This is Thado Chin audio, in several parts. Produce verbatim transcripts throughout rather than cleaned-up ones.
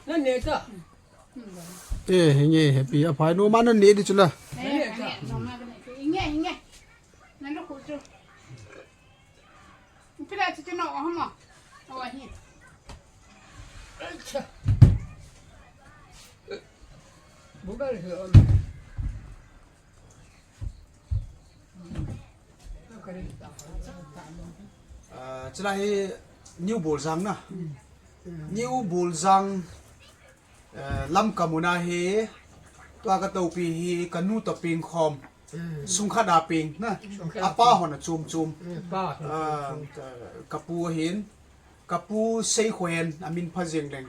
Nane ta. Eh, hinge, happy. Aphai nu ma nane di chula. Pila chu chu no, hama. Awa hi. Acha. Bugal hi on. Ah, chula hi New Boljang na. New Boljang, eh, Lamka muna hi, tua ka topi hi ka nu to ping khom. Sungkhat a ping na. Sungkhat a apa ping. Hon a chum chum. Mm, pa hon a chum chum. Ah, ka, ka pu hin, ka pu Seikhohen a min pha jeng leng.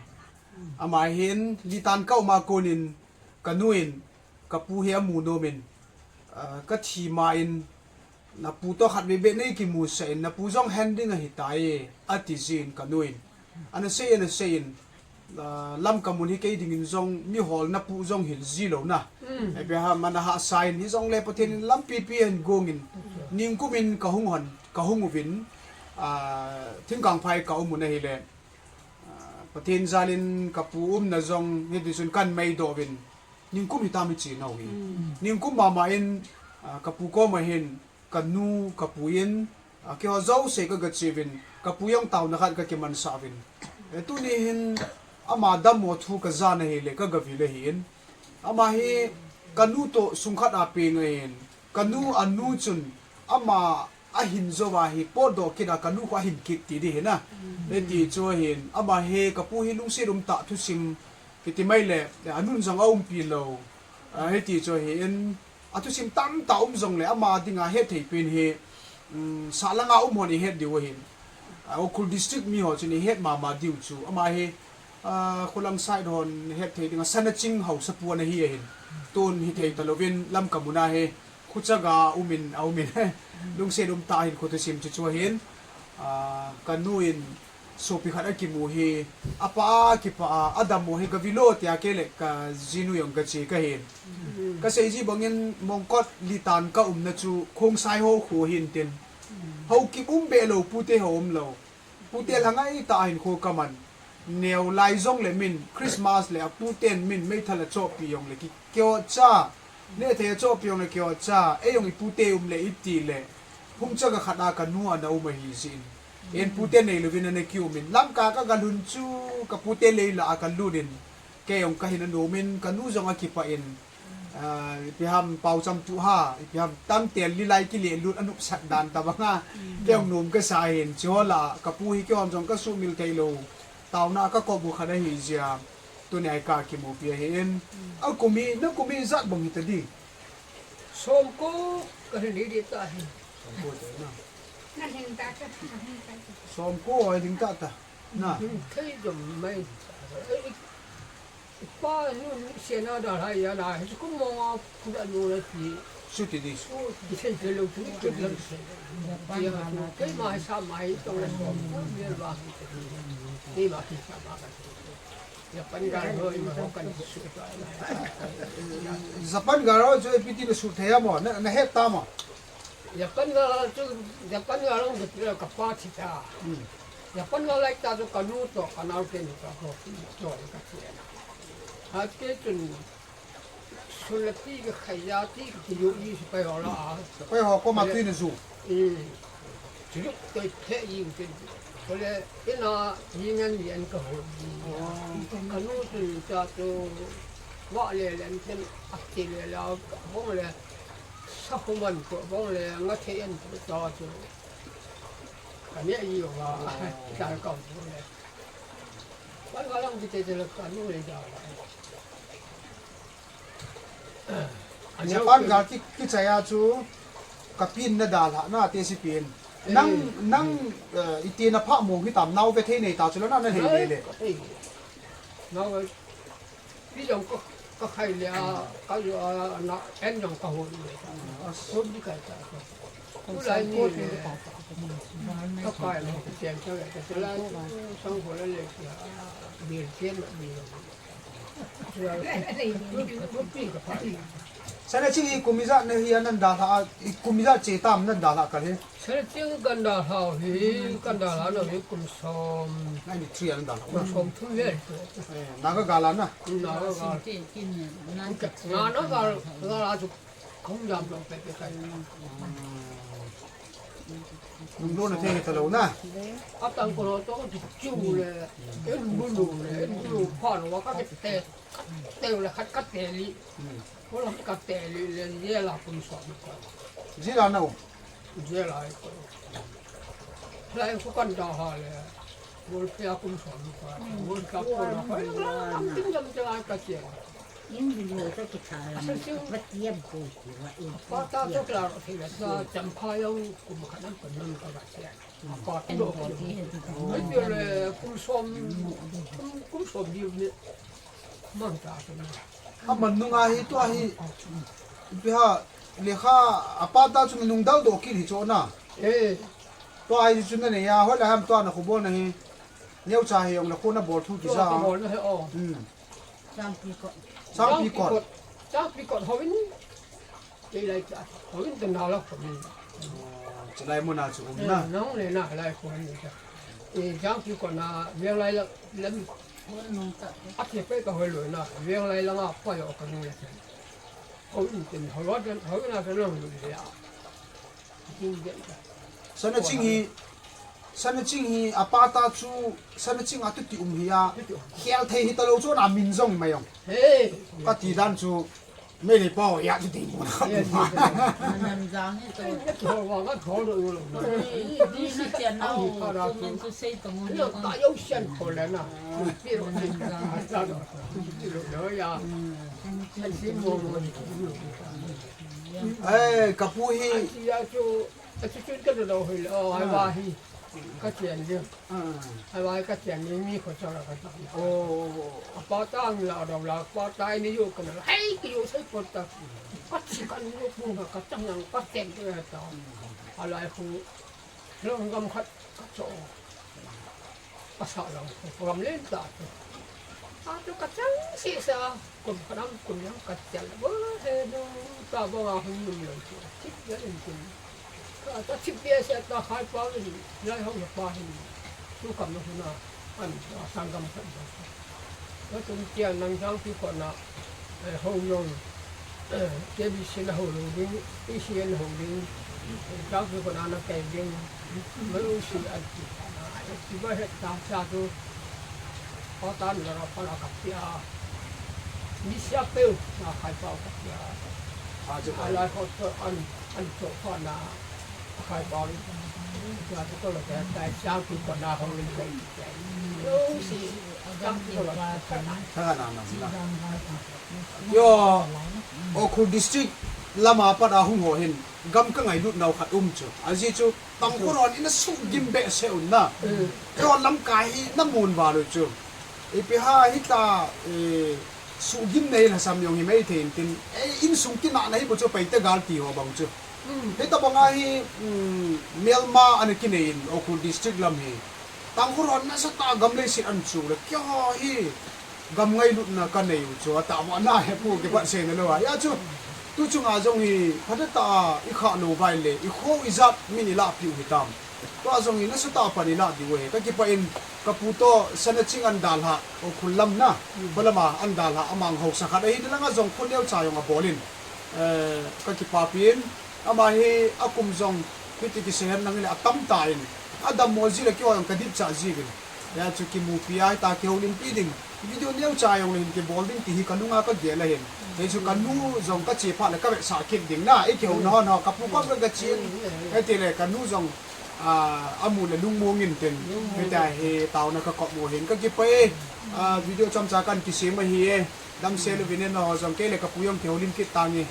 Ama hin, litan ka um a konin, ka nu in, ka pu hi a mu nom in, ah, ka thi ma in, na pu to khat veve nei kimu sa in, na pu jong hen ding ahi tai, a ti jin ka nu in. Ana sei, ana sei in, ah, Lamka mun hi kei dingin jong mi hol na pu jong hil ji lo na. Mm. Abraham ana ha sa in, hi jong le Pathen in lampi pi hen gong in, ningkum in ka hung hon, ka hung uvin, ah, Thingkangphai ka um u na hi le, ah, Pathen jal in ka pu um na jong, hi di sun kan mei do vin, ningkum hi ta mi chi nau hi. Mm. Ningkum mama in, ah, ka pu koma hin, ka nu, ka pu in, ah, keiho jouse ka ga chi vin, ka pu jong tauna khat ka kiman sa vin. Eh, tuni hin, ama dam mo thu ka ja na hi le, ka ga vi le hin. Ama hi, ka nu to sungkhat a ping in, ka nu a nu chun, ama a hin jo va hi, po do kit a ka nu kho a hin kit ti di hi na. Mm. Eh, ti chu hin, ama hi, ka pu hi lungsi rum ta thusim, kiti mai le, eh, a nun jong a um pi lo. Ah, hiti chu hi in, a thusim tamtah um jongle ama dinga hetthei pen hi, um, sahlang a um hon i het diu ahin. Ah, Ukhrul District mi ho chun i het mama diu chu. Ama hi, ah, Khulang side hon hetthei dinga Sanaching haosapu ana hi ahin. Tun hithei talouvin Lamka muna hi khuchaga umin, a umin. Lungset umtah in khu thusim chu chu ahin. Ah, ka nu in Sopi khat a kimu hi, a pa a kipa a, a dam mo hi ka vilo tia kei le ka jinu jong ka chi ka hin. Mm. Ka sei ji bangin Mongkot litan ka umna chu Khongsai ho kho hin tin. Mm. Haokip um be lo, pute ho um lo. Pute la ngai ta hin kho ka man. Neo lai jong le min, Christmas le a puten min meithal a chopi jong le ki keo cha, le thei a chopi jong le keo cha, ei jong i pute um le i ti le, hung cha ka khat a ka nu ana um ahi jin. En pute nei louvin ana ki um in, Lamka ka ga lhun chu, ka pute lei la a ka lut in, kei jong ka hin a nom in, ka nu jong a kipah in, ah, ipi ham pau cham tu ha, ipi ham tam tel li lai ki le lut a nop sat dan ta banga, kei jong nom ka sa hin, chi ho la, ka pu hi kei hon jong ka sumil thei lo, tauna ka kop u khat ahi jia. Tuni a ka kimupi ahi in. Mm. A kum hi, na kum hi ijat bang hita di? Somko ka hin di ta hi. Somko te na. Na hin ta ta, na hin ta ta. Somko ho hin ta ta. Na. Hin thei jom mai. Pa nu sena da hai ya na. Hi kum mo Kuda nu le ti. Su ti di. Su ti sen te lo tu ke lam se. Japan ya ma tu na ke ti. Ma sa ma hi to le so. Ku le ba. Ke ma ki sa ma ka. Japan ga lo i ma ho kan su ta. Japan ga lo chu ipi ti na su thei a mo. Na, na het ta mo. Japan ga lo chu, Japan ga lo de ti ka pa ti ta. Hmm. Japan ga lai ta chu ka nu to ka nau ke ni ka ko ti to ka ti. Ha ke chun Sulapi ka khaya ti ka kiyo i sepai ho la a. Sepai ho koma tui na ju. Mm. Chuluk toi phe i u tin. Kole ina hi ngan lian ka ho. Oh. Ka nu tun cha tu wa le le an ten a ti le la bong le sa khu man ko bong le nga the an ko cha tu. Ka ne i wa. Oh. Cha ka bong le. Wa wa lang ti te te le ka nu le ja wa. Japan gal ki, kichai a chu ka pin na dalha na te si pin. Nang, eh, nang, eh, iti na pha mo hi tam nau ve thei nei ta chu la na na thei le le. Nau ve. Pi jong ka, ka khai le a, ka jo a na en jong ka ho le. A so di kai ta. Ku lai ni le. Ka kai lo, ka chen ka le, ka chu la, sang ho le le. Bil chen ma bil. Sana Ching hi kum ijat na hi anan dalha, kum ijat che tam nan dalha kal hi. Sana Ching kan dalha hi, kan dalha na hi kum som. Ninety three anan dalha. Kum som thum le. Eh, Naga gal a na. Naga gal. Naga gal, gal a chu kum jam jam pe pe kai. Lungdon na thei ta lo na. Atang ko to chu le. En bu lu le, en bu lu pha lo ka te. Te le khat ka te li. Ko la ka te li le ye la kum som ko. Ji la na u. Ye la ko. Lai ko kan dalha le. Gol pe a kum som ko. Gol ka ko la. Kam ting jam jam ka che. India ka kitharan, Pathian ko kiwa in. Pata to klar thei la sa cham kha yau kum khat an pan nam ka ba sia. Pata to ko. Ai le kum som, kum, kum som di ni. Man ta ko na. Aman nunga hi tua hi. Ipi ham lekha a pata chu nung dal do kit hi chu na. Eh. Tua hi chu na ne ya, hoi la ham tua na khu bol na hi. Neo cha hi ong la khu na bol thu ki ja. Bol na he o. Hmm. Changpi kot. Changpi kot. Changpi kot houin. Kei lai cha. Houin te na la ko ni. Chulai mun a chu um na. Nong le na lai ko ni cha. E Changpi kot na veng lai la lam. Houin nung ta. A ke pe ka hoi lo na. Veng lai la nga pa yo ka ni le cha. Houin te houin na cha nong lu le ya. Sana Ching hi, Sana Ching hi, a pata chu, Sana Ching a tuti um hi a, khel thei hi ta lo chu na min jong mai ong. Ka ti dan chu, mei le pao ya chu ding mo na. Nan jang hi to. Thol wa ka thol do lo. Di na chen na o, chu min chu sei to mo. Lo ta yo sian ko le na. Pi lo ni. Sa do. Pi lo lo ya. Sa si mo mo ni. Eh, ka pu hi. Ai, ya chu, a chu chu ka do hoi le. Oh, ai wa hi. Ka chian le. Ai wa ka chian ni mi ko cha la ka ta. Oh, apa ta ang la do la, apa ta ni yo ka na. Hai ki yo sai ko ta. Ka chi ka ni yo pu ka ka ta yang ka chen ke ta. Alai hu. Long gam khat ka cho. Ka sa long ko gam len ta tu. A tu ka chang si sa. Kum ka dam kum yang ka chal. Bo he no. Ta bo nga hung lum lum tu. Chip ya in kum. Ka ta chip ya sa ta khai pa in. Lai hong pa hin. Tu kam no na. An ta sang gam khat. Ka tum tia nang jang pi ko na. Eh, hou long. K B C na hou long ding, P C N hou ding, Changpi kot na na kai ding, mai u si an ti. Ti ba het ta cha tu, pa tan la ra pa la ka pia. Ni sia peu, na khai pao ka pia. A chu a lai hot to an, an to pa na. Khai bol. Tua tu ko lo ta, ta Changpi kot na hou ling kai. Lo si, Changpi kot lo ta. Tha na na na. Yo, Ukhrul District lama pat a hung ho hin, gam ka ngailut nau khat um chu. Ajeh chu, Tangkhul hon in a suhgim behseh un na. Yo, lamkai hi na mun val u chu. Ipi ham hita, eh, suhgim nei lhasam jong hi mai thei in tin, eh, insung kinahna hi bu chu Paite gal ti ho bang chu. Hitabang a hi, um, melma ana kinei in, Ukhrul District lam hi. Tangkhul hon nasatah a gam leiset ana chu le, kei ho hi gam ngailutna ka nei u chu, atah mo na he pu kipah sei na lou a. Hia chu, tu chunga jong hi, phatah a i khah lou vai le, i kho i jat min i lahpeh u hitam. Tua jong hi nasatah a pan i lah diu ahi. Ka kipah in, ka pu toh Sana Ching an dalha, Ukhrul lam na, Ukhrul lama an dalha, amang haosa khat ahi, nilanga jong khoneo cha jong abol in. Eh, ka kipapi in, ama hi akum jong, hiti kisei hen lang le atam tan, adammo ji le keiho jong ka dipchat ji uvin. Hia chu kimupi a, hita kihoulimpi ding, video neocha jong le hin kibol ding ti hi ka nunga ka gel ahin. Hia chu ka nu jong ka che phat le ka vetsah kit ding na, i kihouna hon ho, ka pu kom ka che in, hiti le ka nu jong, ah, amu le lungmong in tin, hita hi taona ka kop u hin, ka kipah e, ah, video chomcha kan kisem ahi e. Damsel uvin e, nangho jong kei le ka pu jong kihoulim kit tange.